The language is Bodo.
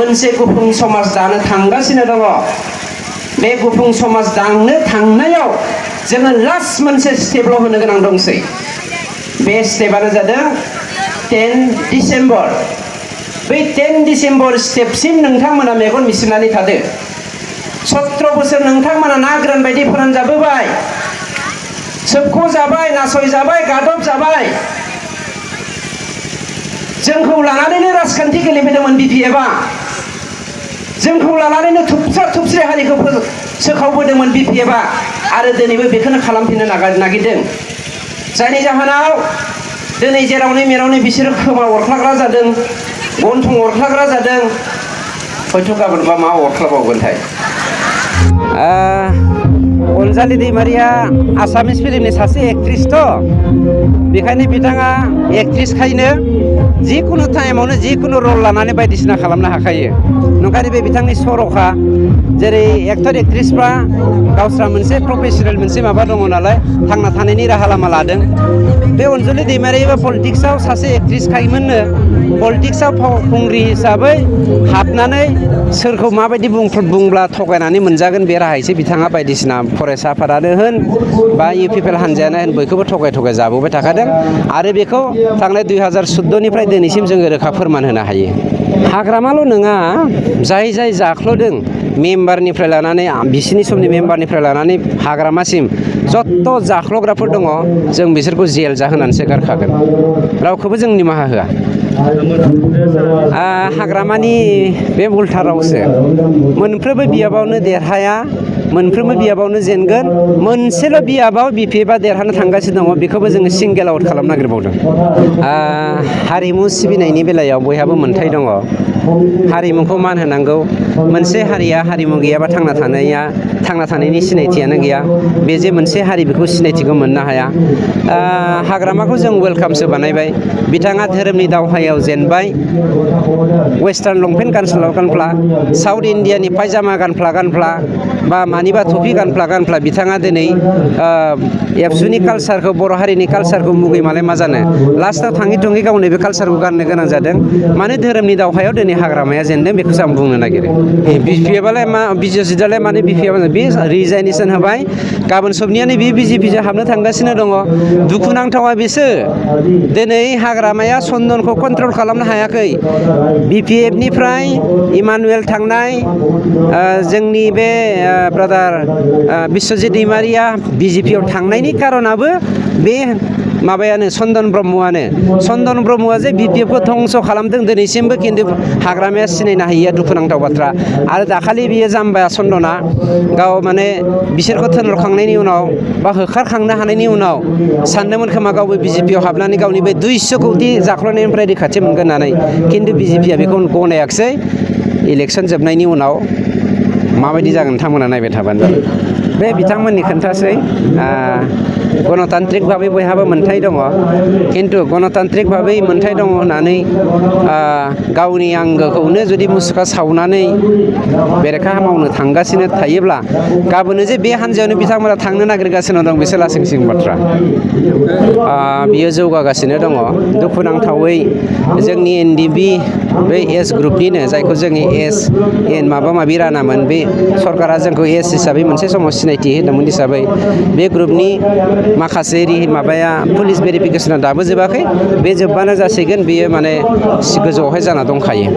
मोनसे गुफुं समाज दानो थांगासिनो दङ। बे गुफुं समाज दानो थांनायाव जोङो लास्ट मोनसे स्टेपल' होनो गोनां दंसै। बे स्टेपआनो जादों 10 डिसेम्बर। बै 10 डिसेम्बर स्टेपसिम नोंथांमोना मेगन मिसिबनानै थादो। 17 बोसोर नोंथांमोना ना गोरान बायदि फोरानजाबोबाय, सोबख'जाबाय, नासयजाबाय, गादबजाबाय। जोंखौ लानानैनो राजखान्थि गेलेबोदोंमोन BPF-आ। जोंखौ लानानैनो थुबसा थुबस्रि हारिखौ सोखावबोदोंमोन BPF-आ आरो दिनैबो बेखौनो खालामफिननो नागिरदों। जायनि जाहोनाव दिनै जेरावनो मेरावनो बिसोरो खोमा अरख्लाग्रा जादों, गन्थं अरख्लाग्रा जादों। हयथ' गाबोनबा मा अरख्लाबावगोनथाय। अनजालि दैमारिया आसामिस फिल्मनि सासे एक्ट्रिसथ', बेखायनो बिथाङा एक्ट्रिसखायनो जिखुनु टाइमावनो जिखुनु रल लानानै बायदिसिना खालामनो हाखायो। नंखायनो बे बिथांनि सर'खा। जेरै एक्टर एक्ट्रिसफ्रा गावस्रा मोनसे प्रफेसनेल मोनसे माबा दङ नालाय, थांना थानायनि राहा लामा लादों। बे अनजालि दैमारिया पलिटिक्सआव सासे एक्ट्रिसखायमोननो पलिटिक्सआव फावखुंग्रि हिसाबै हाबनानै सोरखौ माबायदि बुंब्ला थगायनानै मोनजागोन बे राहायैसो बिथाङा बायदिसिना फरेस्ट आफादानो होन बा UPPL हान्जायानो होन बयखौबो थगाय जाबोबाय थाखादों। आरो बेखौ थांनाय 2014निफ्राय दिनैसिम जोङो रोखा फोरमान होनो हायो। हाग्रामाल' नङा, जाय जाय जाख्ल'दों मेम्बारनिफ्राय लानानै बिसिनि समनि मेम्बारनिफ्राय लानानै हाग्रामासिम जत्त' जाख्ल'ग्राफोर दङ, जों बिसोरखौ जेल जाहोनानैसो गारखागोन। रावखौबो जों निमाहा होआ। हाग्रामानि बे उल्था रावसो। मोनफ्रोमबो बियाबावनो देरहाया, मोनफ्रोमबो बियाबावनो जेनगोन। मोनसेल' बियाबाव BPF-आ देरहानो थांगासिनो दङ, बेखौबो जोङो सिंगेल आउट खालामनो नागिरबावदों। हारिमु सिबिनायनि बेलायाव बयहाबो मोनथाय दङ। हारिमुखौ मान होनांगौ। मोनसे हारिया हारिमु गैयाबा थांना थानायनि सिनायथियानो गैया। बे जे मोनसे हारि बेखौ सिनायथिखौ मोननो हाया। हाग्रामाखौ जों वेलकामसो बानायबाय। बिथाङा धोरोमनि दावहायाव जेनबाय। वेस्टार्न लंपेन्ट गानफ्ला, साउथ इण्डियानि पायजामा गानफ्ला बा मानिबा टफि गानफ्ला बिथाङा दिनै एबसुनि कालसारखौ, बर' हारिनि कालसारखौ मुगै मालाय मा जानो। लास्टआव थाङै थुङै गावनो बे कालसारखौ गाननो गोनां जादों। मानो धोरोमनि दावहायाव दिनै हाग्रामाया जेनदों बेखौसो आं बुंनो नागिरो। BPF-आलाय मा, बिजेपिआलाय मानो BPF बे रिजाइनेसन होबाय। गाबोन सबनियानो बे BJP-जों हाबनो थांगासिनो दङ। दुखुनांथावा बेसो दिनै हाग्रामाया चन्दनखौ कन्ट्रल खालामनो हायाखै। BPF-निफ्राय इमानुवेल थांनाय, जोंनि बे ब्रादार बिस्वजित दैमारिया BJP-आव थांनायनि कारनाबो बे माबायानो चन्दन ब्रह्मआ जे BPF-खौ धंस' खालामदों दिनैसिमबो, खिन्थु हाग्रामाया सिनायनो हायिया दुखुनांथाव बाथ्रा। आरो दाखालि बियो जाम्बाया चन्दना गाव माने बिसोरखौ थोनहरखांनायनि उनाव बा होखारखांनो हानायनि उनाव सानदोंमोन खोमा गावबो BJP-आव हाबनानै गावनि बे 200 कौटि जाख्ल'नायनिफ्राय रैखाथि मोनगोन होननानै, खिन्थु BJP-आ बेखौ गनायाखिसै। इलेक्सन जोबनायनि उनाव माबायदि जागोन नोंथांमोना नायबाय थाबानो जाबाय। बे बिथांमोननि खोन्थासै। गणतान्त्रिक भाबै बयहाबो मोनथाय दङ, खिन्थु गणतान्त्रिक भाबै मोनथाय दङ होननानै गावनि आंगोखौनो जुदि मुसुखा सावनानै बेरेखा मावनो थांगासिनो थायोब्ला, गाबोनो जे बे हान्जायावनो बिथांमोना थांनो नागिरगासिनो दं बेसो लासिं सिं बाथ्रा। बियो जौगागासिनो दङ। दुखुनांथावै जोंनि NDB बै एस ग्रुपनिनो, जायखौ जोङो एन माबा माबि रानामोन, बे सरकारा जोंखौ एस हिसाबै मोनसे समाव सिनायथि होदोंमोन हिसाबै बे ग्रुपनि माखासे माबाया पुलिस भेरिफिकेसना दाबो जोबाखै। बे जोब्बानो जासिगोन। बेयो माने गोजौआवहाय जाना दंखायो।